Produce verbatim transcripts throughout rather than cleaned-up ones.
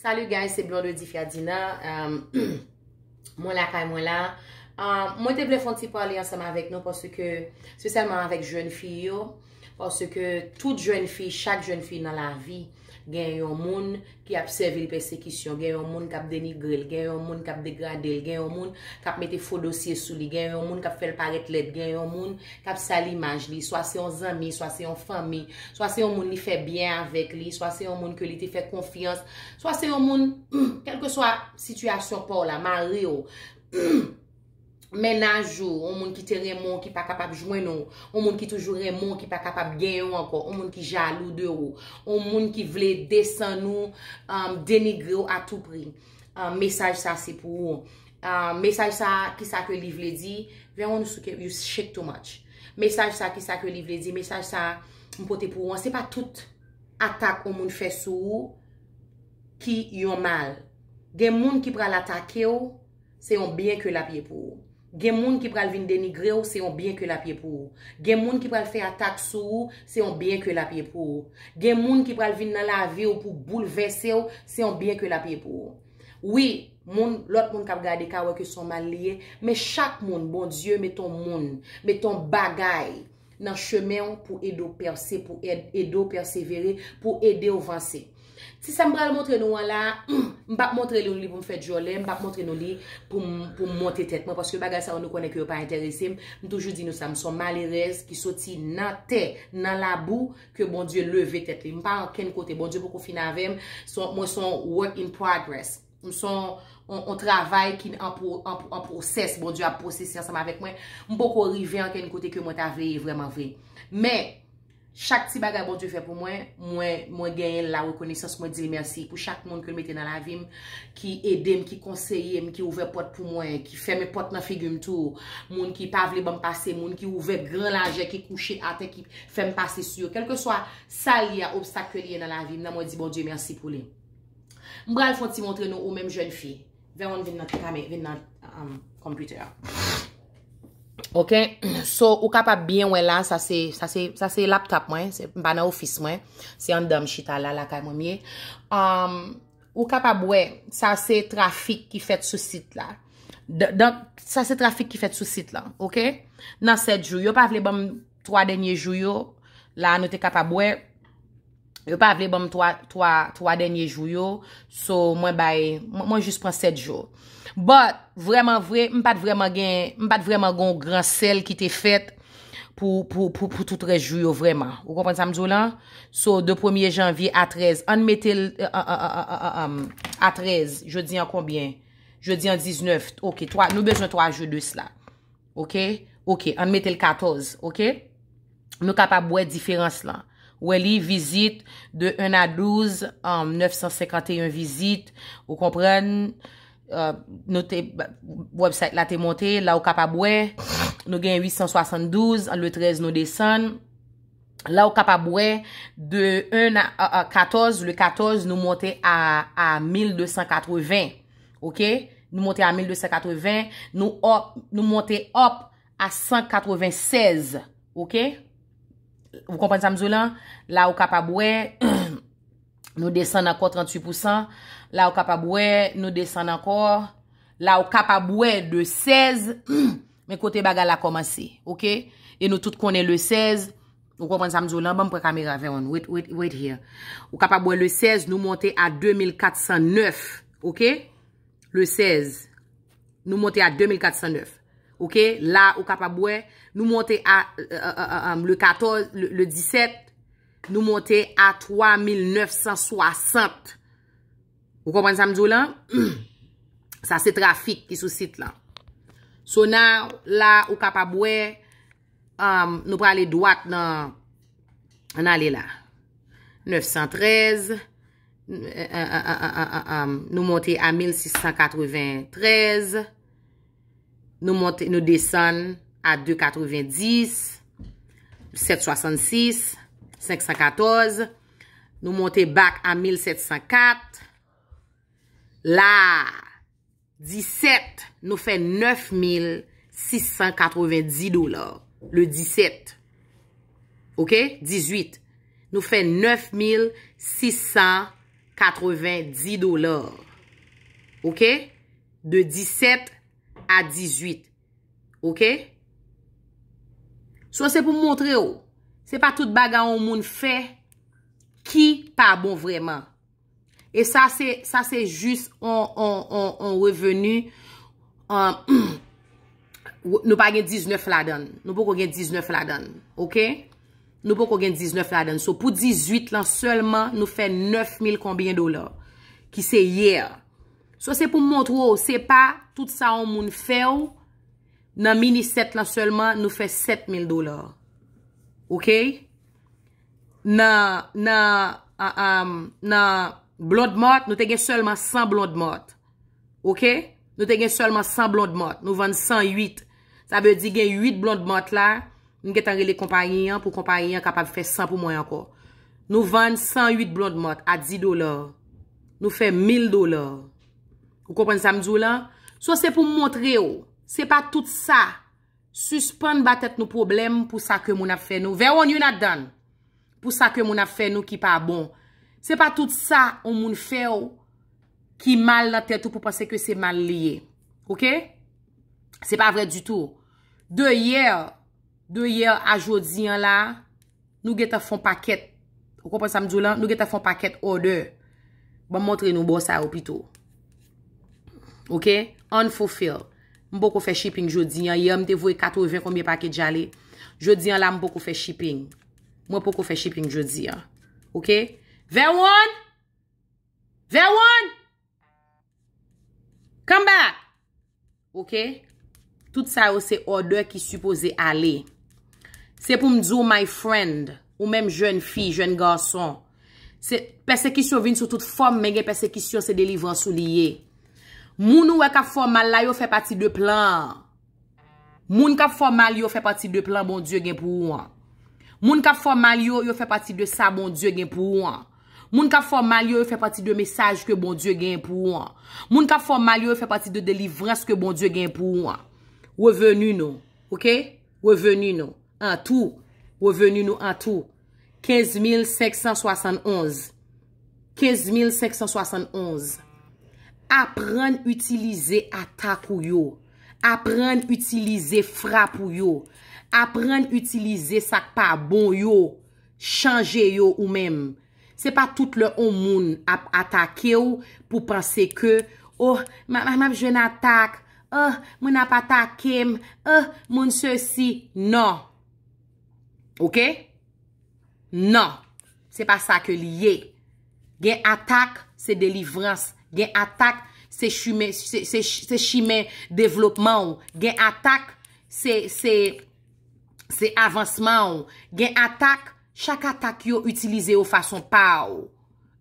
Salut guys, se Blondedy Ferdinand. Um, mwen lakay mwen la. Um, mwen te vle fè yon ti pale ansanm avèk nou paske, espesyalman avèk jèn fi yo, paske tout jèn fi, chak jèn fi nan lavi, gen yon moun ki ap sèvi l pèsekisyon, gen yon moun k ap denigre l, gen yon moun k ap degrade l, gen yon moun k ap mete fo dosye sou li, gen yon moun k ap fè l parèt lèd, gen yon moun k ap sal imaj li, swa se yon zanmi, swa se yon fanmi, swa se yon moun li fè byen avèk li, swa se yon moun ke li te fè konfyans, swa se yon moun, kèlkeswa sitiyasyon pa w la, mari w, mennaj ou, yon moun ki te renmen w, ki pa kapab jwenn ou, yon moun ki toujou renmen w, ki pa kapab genyen w ankò, yon moun ki jalou de ou, yon moun ki vle desann ou, um, denigre w a tou pri. Um, mesaj sa se pou ou. Um, mesaj sa, kisa ke li vle di? Veron, you shake too much. Mesaj sa, kisa ke li vle di? Mesaj sa, m pote pou ou an, se pa tout atak yon moun fè sou ou ki yon mal. Gen moun ki pral atake w, se yon byen ke l ap ye pou ou. Gen moun ki pral vin denigre w, se yon byen ke l ap ye pou ou. Gen moun ki pral fè atak sou ou, se yon byen ke l ap ye pou ou. Gen moun ki pral vin nan lavi w pou boulvèse w, se yon byen ke l ap ye pou ou. Wi, moun, lòt moun k ap gade ka wè ke se yon mal li ye, men chak moun, Bondye mete yon moun, mete yon bagay nan chemen w pou ede w pèse, pou ed-, ede w pèsevere, pou ede w vanse. Ti sa m pral montre nou an la, m p ap montre nou li pou m fè djòlè, m p ap montre nou li pou m, pou m monte tèt mwen, paske bagay sa yo nou konnen ke yo pa enterese m. M toujou di nou sa, m se yon malerèz ki soti nan tè, nan labou, ke Bondye leve tèt li. M pa ankenn kote, Bondye poko fin avè m. Se yon, mwen se yon work in progress. M se yon, yon, yon travay ki an pro-, an, an pwosès, Bondye ap pwosese ansanm avèk mwen. M poko rive ankenn kote ke mwen ta vle ye vrèman vre. Men, chak ti bagay Bondye fè pou mwen, mwen, mwen genyen la rekonesans, mwen di l mèsi pou chak moun ke l mete nan lavi m, ki ede m, ki konseye m, ki ouvè pòt pou mwen, ki fèmen pòt nan figi m tou, moun ki pa vle ban m pase, moun ki ouvè gran lajè, ki kouche atè, ki fè m pase sou yo. Kèlkeswa sa l ye a, obstak ke l ye nan lavi m nan, mwen di Bondye mèsi pou li. M pral fè yon ti montre nou, ou menm jèn fi. Veron, vin nan kamè, vin nan, um, computer a. Ok? So, ou kapab byen wè la, sa se, sa se, sa se laptop mwen, se, m pa nan ofis mwen, se anndan m chita la, lakay mwen m ye. Um, ou kapab wè, sa se trafik ki fèt sou sit la. D-, donk, sa se trafik ki fèt sou sit la, ok? Nan sèt jou, yo pa vle ban m twa dènye jou yo, la nou te kapab wè, yo pa vle ban m twa, twa, twa dènye jou yo. So, mwen bay, mwen, mwen jis pran sèt jou. But, vrèman vre, m pa t vrèman gen, m pa t vrèman gen yon gran sèl ki te fèt pou, pou, pou, pou tout rès jou yo vrèman. Ou konprann sa m di w lan? So, de premye janvye a trèz, ann mete l, a trèz, jodi an konbyen? Jodi an diznèf, ok, twa, nou bezwen twa jou de sla. Ok? Ok, ann mete l katòz, ok? Nou kapab wè diferans lan. Wè li, vizit de un a douz, um, nèf san senkanteyen vizit, ou konprann? Euh, nou te, website la te monte, la ou kapab wè, nou gen uit san swasanndouz, le trèz nou desann. La ou kapab wè, de un a, a, a katòz, le katòz, nou monte a, a mil de san katreven. Ok? Nou monte a mil de san katreven, nou up, nou monte up a san katrevensèz. Ok? Ou konprann sa m di w lan? La ou kapab wè, nou desann ankò tranntuit pousan. La ou kapab wè, nou desann ankò. La ou kapab wè de sèz, men kote bagay la kòmanse, ok? E nou tout konnen le sèz, ou konprann sa m di w lan, ban m pran kamera, Veron, wait, wait, wait here. Ou kapab wè le sèz, nou monte a de mil kat san nèf, ok? Le sèz, nou monte a de mil kat san nèf, ok? La, ou kapab wè, nou monte a, euh, euh, euh, euh, le katòz, le, le disèt, nou monte a twa mil nèf san swasant. Ou konprann sa m di w lan? Sa se trafik ki sou sit lan. So now, la, ou kapab wè, um, nou prale dwat nan, ann ale la. Nèf san trèz, euh, euh, euh, euh, euh, nou monte a mil sis san katreventrèz. Nou monte, nou desann a de katrevendis, sèt swasannsis, senk san katòz. Nou monte back a mil sèt san kat. La, disèt, nou fè nèf mil sis san katrevendis dola. Le disèt. Ok? Dizuit. Nou fè nèf mil sis san katrevendis dola. Oke? De disèt a dizuit. Oke? So, se pou m montre w. Se pa tout bagay yon moun fè ki pa bon vrèman. E sa se, sa se jis on, on, on, on reveni, um, nou pa gen diznèf ladan l. Nou poko gen diznèf ladan l. Oke? Nou poko gen diznèf ladan l. So, pou dizuit lan sèlman, nou fè nèf mil konbyen dola? Ki se yè. So, se pou m montre w, se pa tout sa yon moun fè w, nan mini sèt lan sèlman, nou fè sèt mil dola. Oke? Nan, nan, a, a, nan Blonde Mart, nou te gen sèlman san Blonde Mart. Oke? Nou te gen sèlman san Blonde Mart. Nou vann san uit. Sa vle di gen uit Blonde Mart la. M gentan rele konpayi an pou konpayi an kapab fè san pou mwen ankò. Nou vann san uit Blonde Mart a dis dola. Nou fè mil dola. Ou konprann sa m di w lan? So, se pou m montre w. Se pa tout sa. Sispann ba tèt nou pwoblèm pou sa ke moun ap fè nou. Vè yon youn adan. Pou sa ke moun ap fè nou ki pa bon. Se pa tout sa yon moun fè w ki mal nan tèt ou pou panse ke se mal li ye. Oke? Se pa vrè ditou. De yè, de yè a jodi an la, nou gentan fè yon pakèt. Ou konprann sa m di w lan? Nou gentan fè yon pakèt òdè. Ban m montre nou bò sa yo pito. Oke? Unfulfill. M poko fè shipping jodi an. Yè, m te voye katreven konbyen package ale. Jodi an la, m poko fè shipping. Mwen poko fè shipping jodi an. Oke? Vè yon! Vè yon! Come back! Oke? Tout sa yo se òdè ki sipoze ale. Se pou m di w, my friend, ou menm jèn fi, jèn gason, se, pèsekisyon vin sou tout fòm, men gen pèsekisyon se delivrans ou li ye. Moun ou wè k ap fè w mal la, yo fè pati de plan an. Moun k ap fè w mal yo fè pati de plan Bondye gen pou ou an. Moun k ap fè w mal yo, yo fè pati de sa Bondye gen pou ou an. Moun k ap fè w mal yo, yo fè pati de mesaj ke Bondye gen pou ou an. Moun k ap fè w mal yo, yo fè pati de delivrans ke Bondye gen pou ou an. Reveni nou, oke? Reveni nou an tou. Reveni nou an tou. Kenz mil senk san swasann onz. Kenz mil senk san swasann onz. Aprann itilize atak ou yo. Aprann itilize frap ou yo. Aprann itilize sa k pa bon yo. Chanje yo ou menm. Se pa tout lè yon moun ap atake w pou panse ke, oh, m, m, m ap jwenn atak. Oh, moun ap atake m. Oh, moun sesi. Non. Oke? Non. Se pa sa ke li ye. Gen atak, se delivrans. Gen atak, se chimen, se, se, se chimen devlopman w. Gen atak, se, se, se avansman w. Gen atak, chak atak yo itilize yo fason pa w.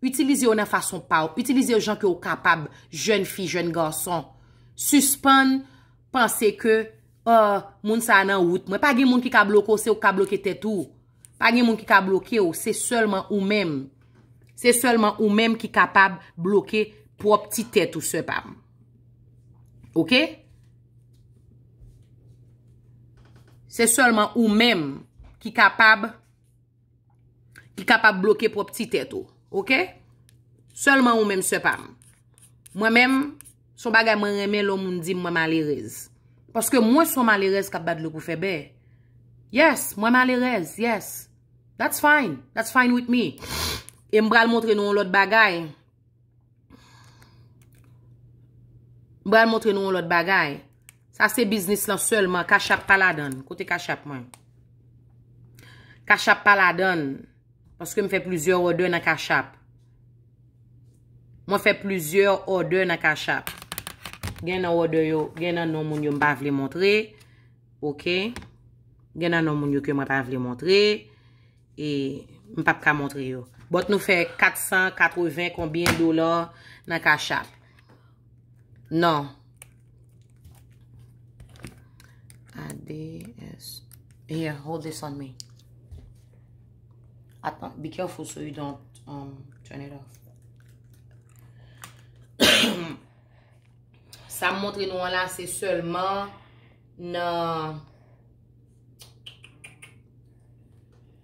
Itilize yo nan fason pa w. Itilize yo jan ke w kapab, jèn fi, jèn gason. Sispann panse ke, oh, moun sa a nan wout mwen. Pa gen moun ki ka bloke w, se ou k ka bloke tèt ou. Pa gen moun ki ka bloke w, se sèlman ou menm. Se sèlman ou menm ki kapab bloke pwòp ti tèt ou, sè pa m. Oke? Se sèlman ou menm ki kapab, ki kapab bloke pwòp ti tèt ou. Oke? Sèlman ou menm, sè pa m. Mwen menm, se yon bagay mwen renmen lè yon moun di m mwen malerèz. Paske mwen se yon malerèz k ap bat dlo pou fè bè. Yes, mwen malerèz, yes. That's fine. That's fine with me. E m pral montre nou yon lòt bagay. M pral montre nou yon lòt bagay. Sa se biznis lan sèlman. Cash App pa ladan l. Kote Cash App mwen? Cash App pa ladan l. Paske m fè plizyè òdè nan Cash App. Mwen fè plizyè òdè nan Cash App. Gen nan òdè yo, gen nan non moun yo m pa vle montre. Oke. Gen nan non moun yo ke mwen pa vle montre. E m p ap ka montre yo. But nou fè kat san katreven konbyen dola nan Cash App? Non. A D S. Here, hold this on me. Attends, be careful so you don't, um, turn it off. Sa m montre nou an la, se sèlman nan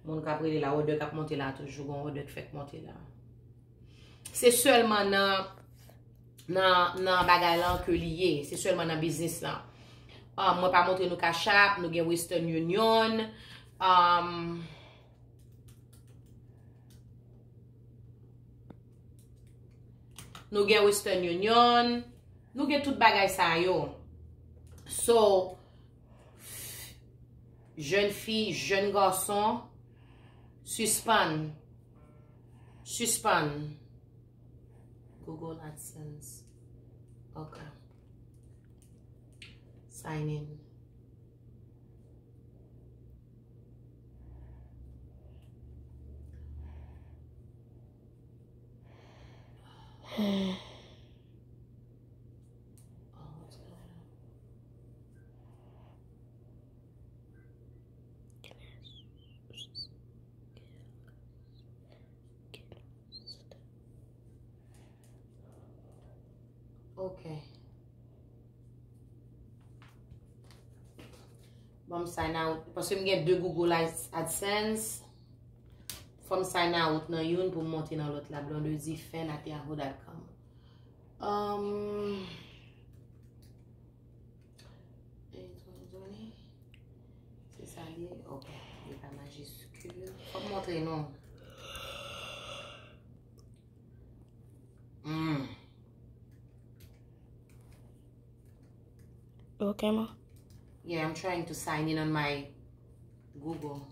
moun k ap rele la, òdè k ap monte la, toujou gon òdè k fèk monte la. se sèlman nan, nan, nan bagay lan ke li ye. Se sèlman nan biznis lan. Um, mwen pa montre nou Cash App, nou gen Western Union. Um, nou gen Western Union. Nou gen tout bagay sa yo. So, jèn fi, jèn gason, sispann. Sispann. Google AdSense. Ok. Sign in. Ok. Bon, m sign out. Paske m gen de Google Ads- AdSense. Fò m sign out nan youn pou m monte nan lòt la. Blondedy Fan at yahoo dot com. Um, Se sa li ye? Ok. Li pa majiskil. Fò m montre nou. Hmm. Ok, ma. Yeah, I'm trying to sign in on my Google.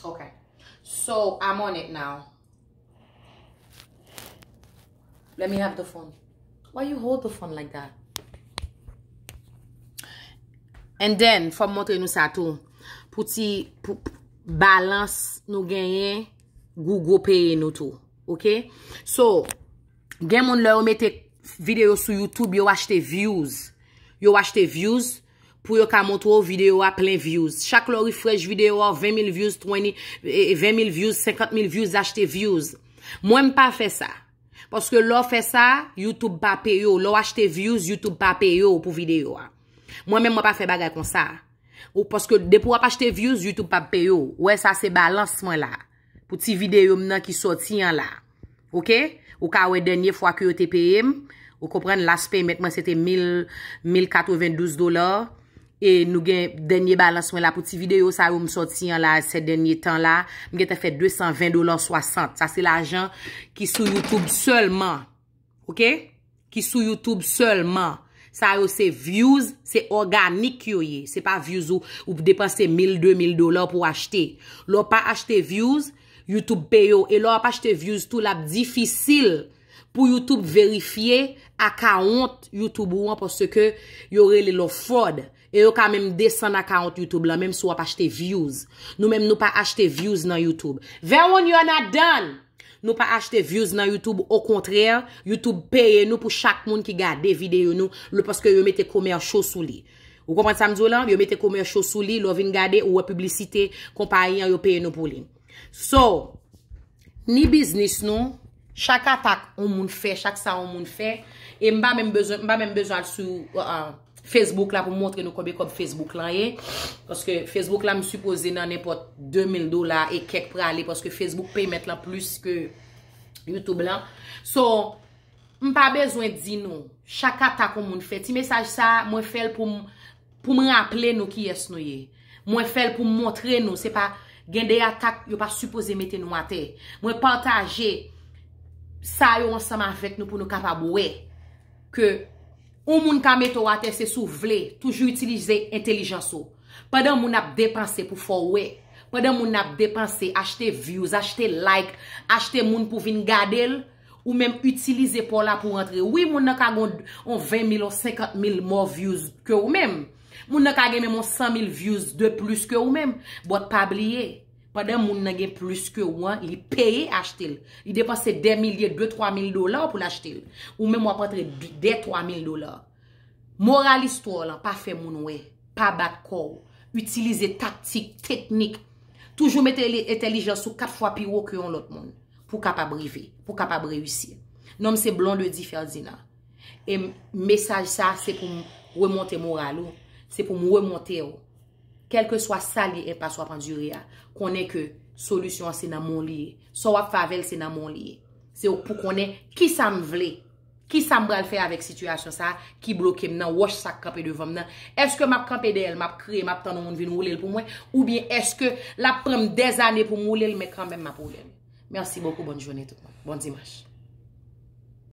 Okay. So, I'm on it now. Let me have the phone. Why you hold the phone like that? And then, fò m montre nou sa tou. Pou ti, pou, pou balans nou genyen, Google peye nou tou. Ok? So, gen moun lè yo mete videyo sou YouTube, yo achte views. Yo achte views pou yo ka montre w videyo a plen views. Chak lè w refresh videyo a, ven mil views, twenty, eh, ven mil views, senkant mil views, achte views. Mwen, m pa fè sa. Paske lè w fè sa, YouTube pa peye w. Lè w achte views, YouTube pa peye w pou videyo a. Mwen menm, mwen pa fè bagay konsa. Ou paske depi w ap achte views, YouTube p ap peye w. Ou wè sa se balans mwen la. Pou ti videyo m nan ki sòti an la. Ok? Ou ka wè dènye fwa ke yo te peye m. Ou konprann, last payment mwen se te mil, mil katrevendouz dola. E nou gen dènye balans mwen la pou ti videyo sa yo m sòti an la, se dènye tan la. M gentan fè de san ven dola swasant. Sa se lajan ki sou YouTube sèlman. Ok? Ki sou YouTube sèlman. Sa yo se views, se òganik yo ye. Se pa views ou, ou depanse mil, de mil dola pou achte. Lè w pa achte views, YouTube peye w. E lè w ap achte views tou, l ap difisil pou YouTube verifye akawont YouTube ou an paske yo rele l yon fraud. E yo ka menm desann akawont YouTube lan, menm si w ap achte views. Nou menm, nou pa achte views nan YouTube. Veron, you're not done! Nou pa achte views nan YouTube, okontrè, YouTube peye nou pou chak moun ki gade videyo nou, le, paske yo mete commercial sou li. Ou konprann sa m di w lan? Yo mete commercial sou li, lè w vin gade, ou wè piblisite konpayi an, yo peye nou pou li. So, ni biznis nou, chak atak yon moun fè, chak sa yon moun fè, e m pa menm bezwen, m pa menm bezwen al sou, uh, uh, Facebook la pou m montre nou konbyen kòb Facebook lan ye. Paske Facebook la, m sipoze nan nenpòt de mil dola e kèk prale, paske Facebook payment lan plis ke YouTube lan. So, m pa bezwen di nou, chak atak yon moun fè, ti mesaj sa, mwen fè l pou m, pou m raple nou kiyès nou ye. Mwen fè l pou m montre nou, se pa, gen de atak, yo pa sipoze mete nou atè. Mwen pataje sa yo ansanm avèk nou pou nou kapab wè ke yon moun ka mete w atè, se si w vle. Toujou itilize entèlijans ou. Pandan moun ap depanse pou fè w wè, pandan moun ap depanse, achte views, achte like, achte moun pou vin gade l, ou menm itilize pa w la pou w antre. Wi, moun nan ka gen yon ven mil, yon senkant mil more views ke ou menm. Moun nan ka gen menm yon san mil views de plis ke ou menm. But pa bliye, pandan moun nan gen plis ke ou an, li peye achte l. Li depanse dè milye, de, twa mil dola pou l achte l. Ou menm w ap antre de, twa mil dola. Moral istwa w lan, pa fè moun wè. Pa bat kò w. Itilize taktik, teknik. Toujou mete li, entèlijans ou kat fwa pi wo ke yon lòt moun. Pou w kapab rive, pou w kapab reyisi. Non m se Blondedy Ferdinand. E mesaj sa se pou m remonte moral ou, se pou m remonte w. Kèlkeswa sa li enpas w ap andire a, konnen ke solisyon an se nan men w li ye. Sa w ap fè avè l se nan men w li ye. Se ou k pou konnen kisa m vle. Kisa m pral fè avèk sitiyasyon sa a ki bloke m nan, wòch sa k kanpe devan m nan? Èske m ap kanpe dèyè l, m ap kriye, m ap tann yon moun vin woule l pou mwen? Oubyen èske l ap pran m dèzane pou m woule l, men kanmenm m ap woule l? Merci beaucoup, bonne journée tout le monde. Bon dimanche.